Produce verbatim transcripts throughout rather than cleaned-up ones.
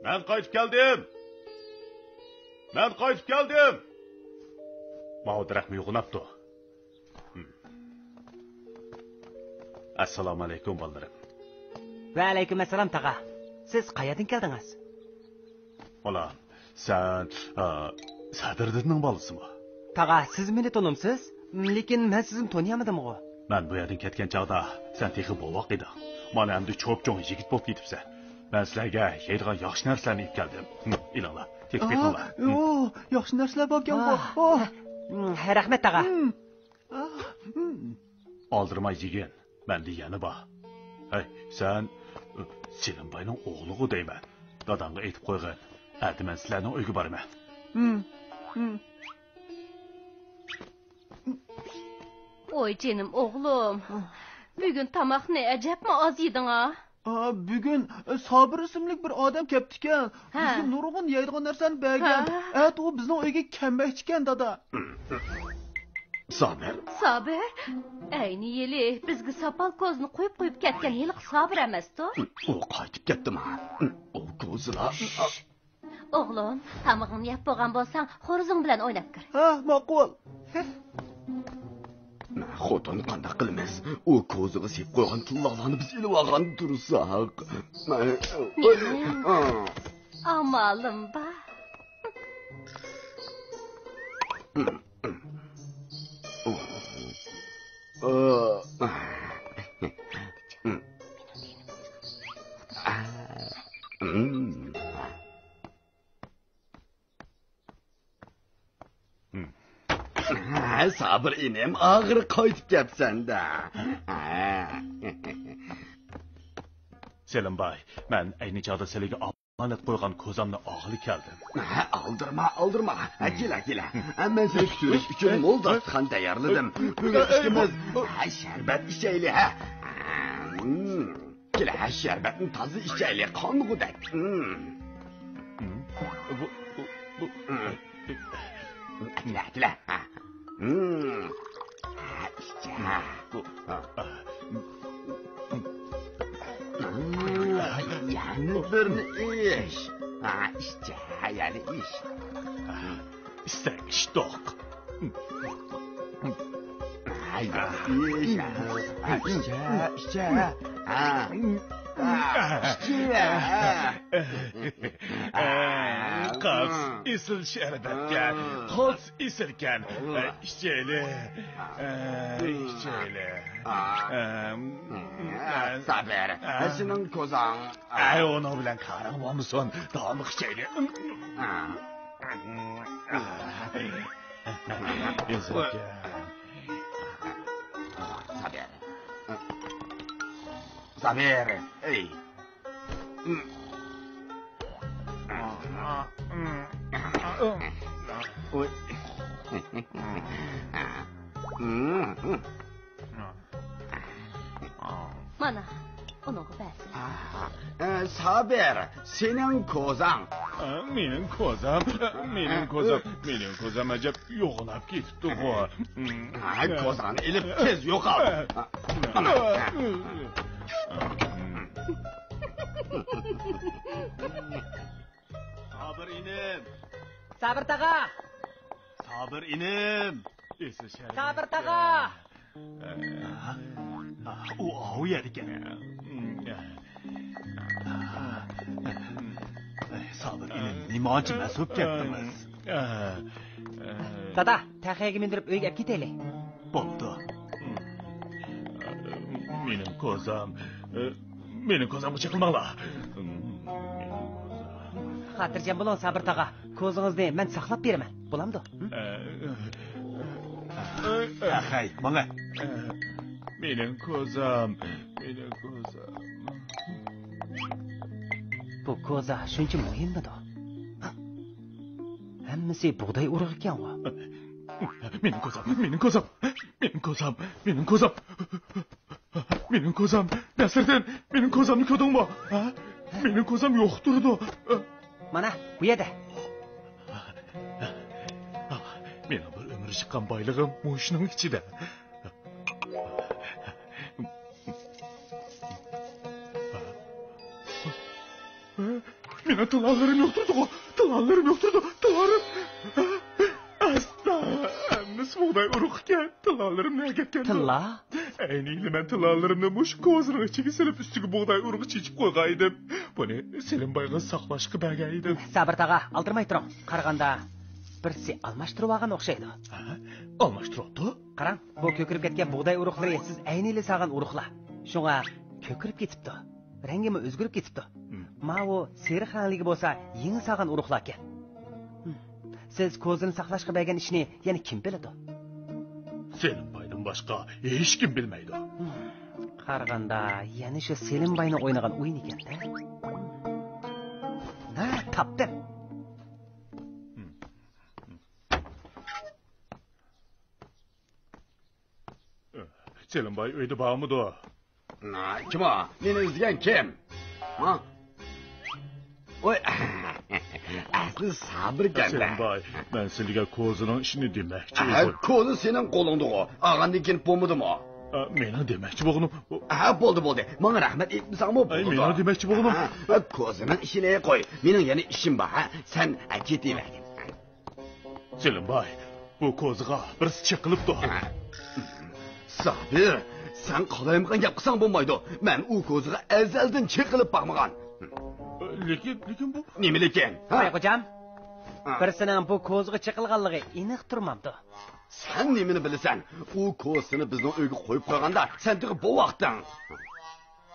مەن قايتىپ كەلدىم. مەن قايتىپ كەلدىم. ماۋۇ دەرەخمۇ يوغىناپتۇ. ئەسسالامۇ ئەلەيكۇم، بالىلىرىم. ۋەئەلەيكۇم ئەسسالام، تاغا. سىز قەيەردىن كەلدىڭىز؟ بالا، سەن، ئا، سەدىردىننىڭ بالىسىمۇ؟ تاغا، سىز مېنى تونۇمسىز؟ لېكىن مەن سىزنى تونۇيالمىدىمغۇ؟ مەن بۇ يەردىن كەتكەن چاغدا سەن تېخى بوۋاق ئىدىڭ. مانا ئەمدى چوپچوڭ يىگىت بولۇپ كېتىپسەن. مەن سىلەرگە يەيدىغان ياخشى نەرسىلەرنى ئېلىپ كەلدىم. ھىم، ئېلىڭلار، تېتىپ بېقىڭلار. ھىم. ئوھ، ياخشى نەرسىلەر باركەنغۇ. ئاھ. ئوھ. ھىم، ھە، رەھمەت، تاغا. ھىم. ئالدىرىماي يېگىن، مەندە يەنە بار. ھەي، سەن سېلىمباينىڭ ئوغلىغۇ دەيمەن. داداڭغا ئېيتىپ قويغىن، ئەتە مەن سىلەرنىڭ ئۆيگە بارىمەن. ھىم، ھىم. ۋوي جېنىم ئوغلۇم، بۈگۈن تاماقنى ئەجەبمۇ ئاز يېدىڭ-ھە. ئا، بۈگۈن، ئە، سابىر ئىسىملىك بىر ئادەم كەپتىكەن. ھە. بىزگە نۇرغۇن يەيدىغان نەرسىلەرنى بەرگەن. ھە. ئەتە ئۇ بىزنىڭ ئۆيگە كەلمەكچىكەن، دادا. سابىر؟ سابىر؟ ئەينى يىلى بىزگە ساپال كوزىنى قويۇپ قويۇپ كەتكەن ھېلىقى سابىر ئەمەستۇ؟ ئۇ قايتىپ كەتتىما؟ ئۇ كوزىلار. ئوغلۇم، تامىقىڭنى يەپ بولغان بولساڭ، خورۇزۇڭ بىلەن ئويناپ كىر. ھە، ماقۇل. خوتۇن، قانداق قىلىمىز؟ ئۇ كوزىغا سېلىپ قويغان تىللاقلارنى بىز ئېلىۋالغان تۇرساق. ئامالىم بار. ھە، سابىر ئىنىم، ئاخىرى قايتىپ كەپسەن-دە. سېلىمباي، مەن ئەينى چاغدا سىلىگە ئامانەت قويغان كوزامنى ئالغىلى كەلدىم. ھە، ئالدىرىما، ئالدىرما. ھە، كېلە، كېلە. ھە، مەن سېنى كۈتۈۋېلىش ئۈچۈن مول داستىخان تەييارلىدىم. بۈگۈن ئىككىمىز، ھە، شەربەت ئىچەيلى، ھە. كېلە، ھە، شەربەتنى تازا ئىچەيلى، قانغۇدەك. بۇ، بۇ، بۇ. كېلە، كېلە. ھە، ئىچە. بۇ. يەنە بىرنى ئىچ. ھە، ئىچە، يەنە ئىچ. ئىچسەڭ ئىچتۇق. ھە، يەنە ئىچ. ھە، ئىچە، ئىچە. ھە. ھە، ئىچە. ھە، قاس ئېسىل شەربەتكەن، قاس ئېسىلكەن. ئىچەيلى، ئىچەيلى. سابىر، سېنىڭ كوزاڭ. ئەي، ئۇنىڭ بىلەن كارىڭ بولمىسۇن، داۋاملىق ئىچەيلى. ئېسىلكەن. سابىر. سابىر، ئەي. مانا، ئۇنىڭغا بەرسىلە. سابىر، سېنىڭ كوزاڭ. مېنىڭ كوزام، مېنىڭ كوزام، مېنىڭ كوزام ئەجەب يوغىناپ كېتىپتىغۇ. ھە، كوزاڭنى ئېلىپ تېز يوقال. سابىر ئىنىم. سابىر تاغا. سابىر ئىنىم. سابىر تاغا. ئۇ ئاۋۇ يەردىكەن. سابىر ئىنىم، نېمانچە مەست بولۇپ كەتتىڭىز؟ دادا، تەخەيگە مىندۈرۈپ ئۆيگە ئەپ كېتەيلى. بوپتۇ. مېنىڭ كوزام. مېنىڭ كوزامغا چېقىلماڭلار. خاتىرجەم بولۇڭ، سابىر تاغا. كوزىڭىزنى مەن ساقلاپ بېرىمەن. بولامدۇ؟ ھەي، ماڭە. مېنىڭ كوزام، مېنىڭ كوزام. بۇ كوزا شۇنچە مۇھىممىدۇ؟ ھەممىسى بۇغداي ئۇرۇغىكەنغۇ. مېنىڭ كوزام، مېنىڭ كوزام، مېنىڭ كوزام، مېنىڭ كوزام. مېنىڭ كوزام، نەسىردىن، مېنىڭ كوزامنى كۆردۈڭمۇ؟ ھە؟ مېنىڭ كوزام يوق تۇرىدۇ. مانا، بۇ يەردە. مېنىڭ بىر ئۆمۈر چىققان بايلىقىم مۇشۇنىڭ ئىچىدە. مېنىڭ تىللالىرىم يوق تۇرىدىغۇ، تىللالىرىم يوق تۇرىدۇ، تىللالىرىم. ئاستا، ھەممىسى بۇغداي ئۇرۇقكەن، تىللالىرىم نەگە كەتكەن؟ تىللا؟ ئەينىلى مەن تىللالىرىمنى مۇشۇ كوزىنىڭ ئىچىگە سېلىپ، ئۈستىگە بۇغداي ئۇرۇقى چېچىپ قويغان ئىدىم. بۇنى سېلىمبايغا ساقلاشقا بەرگەن ئىدىم. سابىر تاغا، ئالدىرىماي تۇرۇڭ. قارىغاندا، بىرسى ئالماشتۇرۇۋالغان ئوخشايدۇ. ھە؟ ئالماشتۇرۇۋاپتۇ؟ قاراڭ، بۇ كۆكىرىپ كەتكەن بۇغداي ئۇرۇقلىرى سىز ئەينىلى سالغان ئۇرۇقلار. شۇڭا كۆكىرىپ كېتىپتۇ. رەڭگىمۇ ئۆزگىرىپ كېتىپتۇ. مم. ماۋۇ سېرىق رەڭلىكى بولسا يېڭى سالغان ئۇرۇقلاركەن. مم. سىز كوزىنى ساقلاشقا بەرگەن ئىشنى يەنە كىم بىلىدۇ؟ سېلىمبايدىن باشقا ھېچكىم بىلمەيدۇ. مم. قارىغاندا يەنە شۇ سېلىمباينىڭ ئوينىغان ئويۇنى ئىكەن-دە. ھە، تاپتىم. مم. سېلىمباي ئۆيدە بارمىدۇ؟ نا، كىم ئۇ؟ مېنى ئىزدىگەن كىم؟ ھا؟ ۋاي، ئەسلى سابىر ئىكەن-دە. سېلىمباي، مەن سىلىگە كوزىنىڭ ئىشىنى دېمەكچى ئىدىم. كوزا سېنىڭ قولۇڭدىغۇ. ئالغاندىن كېيىن بولمىدىمۇ؟ ئە، مېنىڭ دېمەكچى بولغىنىم. ھە، بولدى، بولدى. ماڭا رەھمەت ئېيتمىساڭمۇ بولىدۇ. مېنىڭ دېمەكچى بولغىنىم. ھە، كوزىنىڭ ئىشىنى قوي. مېنىڭ يەنە ئىشىم بار، ھە؟ سەن، ھە، كېتىۋەرگىن. سېلىمباي، بۇ كوزىغا بىرسى چېقىلىپتۇ. سابىر، سەن قالايمىقان گەپ قىلساڭ بولمايدۇ. مەن ئۇ كوزىغا ئەزەلدىن چېقىلىپ باقمىغان. لېكىن، لېكىن بۇ نېمە لېكىن؟ ھە؟ بايغوجام، ھە. بىرسىنىڭ بۇ كوزىغا چېقىلغانلىقى ئېنىق تۇرمامدۇ؟ سەن نېمىنى بىلىسەن؟ ئۇ كوزىنى بىزنىڭ ئۆيگە قويۇپ قويغاندا سەن تېخى بوۋاقتىڭ.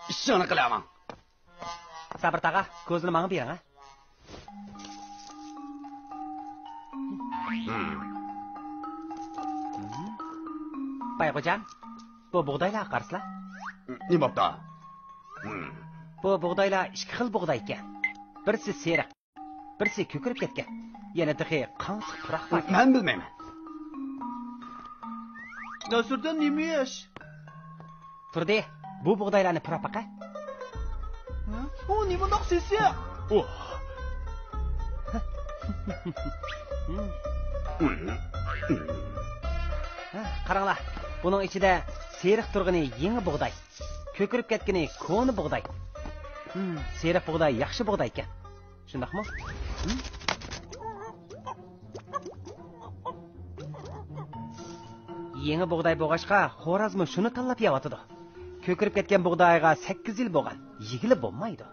ئىشىڭنى قىلىۋەر. سابىر تاغا، كوزىنى ماڭا بېرىڭ، ھە. بايغوجام، بۇ بۇغدايلارغا قارىسىلا. نېمە بوپتۇ؟ بۇ بۇغدايلار ئىككى خىل بۇغداي ئىكەن. بىرسى سېرىق، بىرسى كۆكىرىپ كەتكەن. يەنە تېخى قاڭسىق پۇراق بار. مەن بىلمەيمەن. نەسىردىن نېمە ئىش؟ تۇردى، بۇ بۇغدايلارنى پۇراپ باقە. ھە؟ ئۇ نېمانداق سېسىق؟ ئۇھ. ھە، قاراڭلار، بۇنىڭ ئىچىدە سېرىق تۇرغىنى يېڭى بۇغداي، كۆكىرىپ كەتكىنى كونا بۇغداي. ھىم، سېرىق بۇغداي ياخشى بۇغدايكەن. شۇنداقمۇ؟ ھىم؟ يېڭى بۇغداي بولغاچقا، خورازمۇ شۇنى تاللاپ يەۋاتىدۇ. كۆكىرىپ كەتكەن بۇغدايغا سەككىز يىل بولغان، يېگىلى بولمايدۇ.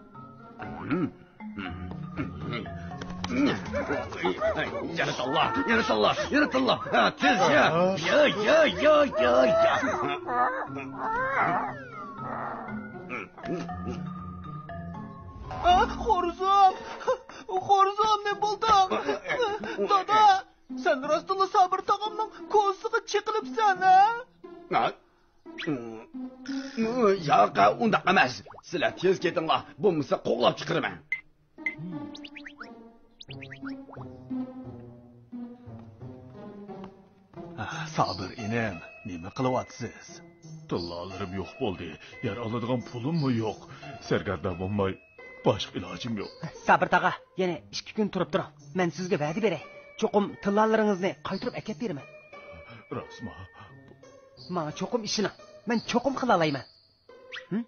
يەنە تاللا، يەنە تاللا، يەنە تاللا. ھە، تېز يە. يە، يە، يە، يە، يە. ئا، خورزۇم! خورزۇم، نېمە بولدۇڭ؟ دادا، سەن راستتىنلا سابىر تاغامنىڭ كوزىسىغا چېقىلىپسەن، ھە؟ ھە؟ ياق، ئۇنداق ئەمەس. سىلەر تېز كېتىڭلار، بولمىسا قوغلاپ چىقىرىمەن. سابىر ئىنىم، نېمە قىلىۋاتىسىز؟ تىللالىرىم يوق بولدى. يەر ئالىدىغان پۇلۇممۇ يوق. سەرگەردان بولماي باشقا ئىلاجىم يوق. سابىر تاغا، يەنە ئىككى كۈن تۇرۇپ تۇرۇڭ. مەن سىزگە ۋەدە بېرەي. چوقۇم تىللالىرىڭىزنى قايتۇرۇپ ئەكەپ بېرىمەن. راستمۇ؟ ماڭا چوقۇم ئىشىنىڭ. مەن چوقۇم قىلالايمەن. ھىم؟